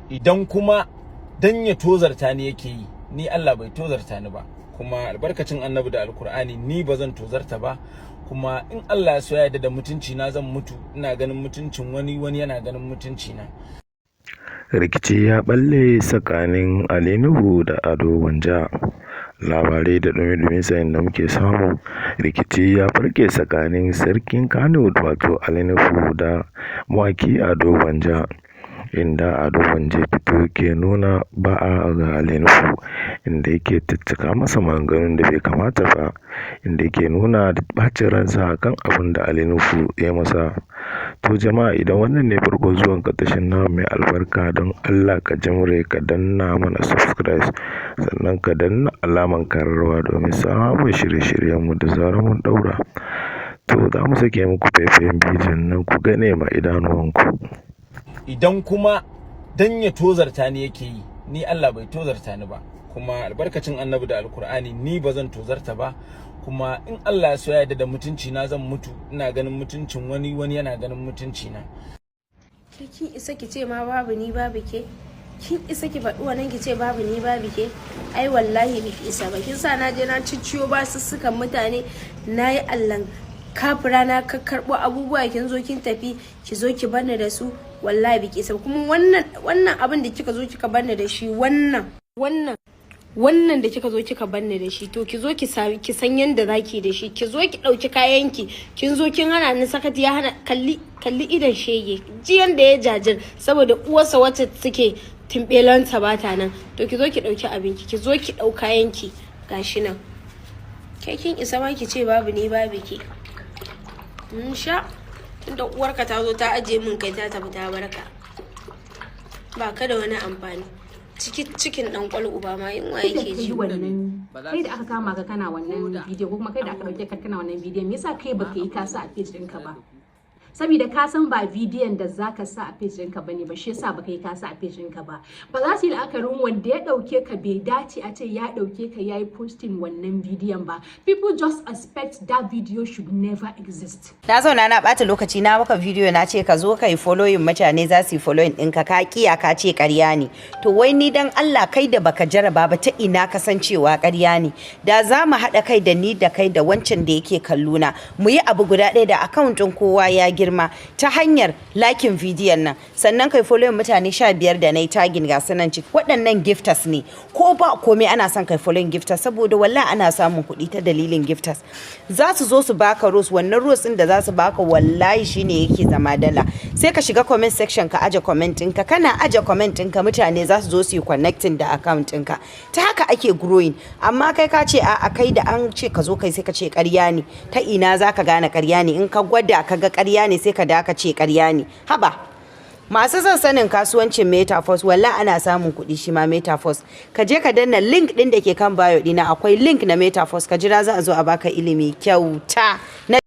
Idan kuma dan ya tozarta ni yake yi, ni Allah bai tozarta ni ba, kuma albarkacin Annabi da Alkur'ani ni ba zan tozarta ba. Kuma in Allah ya so ya yarda, da mutunci na zan mutu. Ina ganin mutuncin wani, wani yana ganin mutunci na. Rikici ya ɓalle tsakanin Ali Nuhu da Ado Gwanja. Labarai da ɗumi-ɗuminsa inda muke samu, rikici ya ɓarke tsakanin Sarkin Kannywood, wato Ali Nuhu, da mawaƙi Ado Gwanja, inda Ado Gwanja fito ke nuna ba'a ga Ali Nuhu, inda yake caccaka masa maganganun da bai kamata ba, inda yake nuna ɓacin ransa akan abun da Ali Nuhu ya masa. To jama'a, idan wannan ne farkon zuwan ka tashar namu mai albarka, don Allah ka jimre ka danna mana subscribe, sannan ka danna alaman kararrawa domin samun shirye-shiryenmu da zarar mun ɗaura. To za mu sake muku faifayen bidiyon nan ku gane ma idanuwanku. Idan kuma dan ya tozarta ni yake yi, ni Allah bai tozarta ni ba, kuma albarkacin Annabi da Alkur'ani ni ba zan tozarta ba. Kuma in Allah ya so ya yarda, da mutunci na zan mutu. Ina ganin mutuncin wani, wani yana ganin mutunci na. Ke kin isa ki ce ma babu ni babu ke? Kin isa ki faɗi wannan, ki ce babu ni babu ke? Ai wallahi biki isa ba. Kin sa na je na cicciyo basussukan mutane, na yi allan kafira, na kakkarɓo abubuwa, kin zo kin tafi, ki zo ki barni da su. Wallahi biki isa ba. Kuma wannan abin da kika zo kika barni da shi, wannan da kika zo kika barni da shi, to ki zo ki ki san yanda zaki da shi. Ki zo ki dauki kayanki. Kin zo kin hana ni sakat, ya hana. Kalli, kalli idan shege ji yanda ya jajir saboda uwarsa wacce suke tumbelanta ba ta nan. To ki zo ki dauki abinki, ki zo ki dau kayanki, gashi nan. Kai kin isa ma ki ce babu ni babu ke? Mun sha tunda uwarka ta zo ta aje min kai, ta tafi ta barka, ba ka da wani amfani. Cikin cikin dan kwal uba ma yunwa Kai da yake kai ji. Wannan kai da aka kama ka kana wannan bidiyo, ko kuma kai da aka dauke ka kana wannan bidiyon, me yasa kai baka yi ka sa a page ɗinka ba? Saboda ka san ba bidiyon da zaka sa a page ɗinka bane ba, shi yasa baka yi ka sa a page ɗinka ba. Ba za su yi la'akarin wanda ya dauke ka bai dace a ce ya dauke ka yayi posting wannan bidiyon ba. People just expect that video should never exist. Na zauna na bata lokaci na maka bidiyo, na ce ka zo ka yi following, mutane za su yi following ɗinka, ka kiya, ka ce ƙarya ne. To wai ni dan Allah, kai da baka jaraba ba, ta ina ka san cewa ƙarya ne? Da za mu haɗa kai da ni da kai da wancan da yake kalluna, mu yi abu guda ɗaya, da account ɗin kowa ya girma ta hanyar liking bidiyon nan, sannan kai following mutane 15 da na yi tagging, ga sanan ciki. Waɗannan gifters ne. Ko ba komai, ana son kai following gifters, saboda wallahi ana samun kuɗi ta dalilin gifters. Za su zo su baka rose. Wannan rose ɗin da za su baka, wallahi shine yake zama dala. Sai ka shiga comment section ka aje comment ɗinka. Kana aje comment ɗinka, mutane za su zo su yi connecting da account ɗinka. Ta haka ake growing. Amma kai ka ce a kai da an ce ka zo kai, sai ka ce ƙarya ne. Ta ina za ka gane ƙarya ne? In ka gwada ka ga ƙarya ne, sai ka da ka ce ƙarya ne. Haba, masu son sanin kasuwancin Metaforce, wallahi ana samun kuɗi shi ma Metaforce. Ka je ka danna link ɗin da ke kan bio ɗina, akwai link na Metaforce. Ka jira, za a zo a baka ilimi kyauta na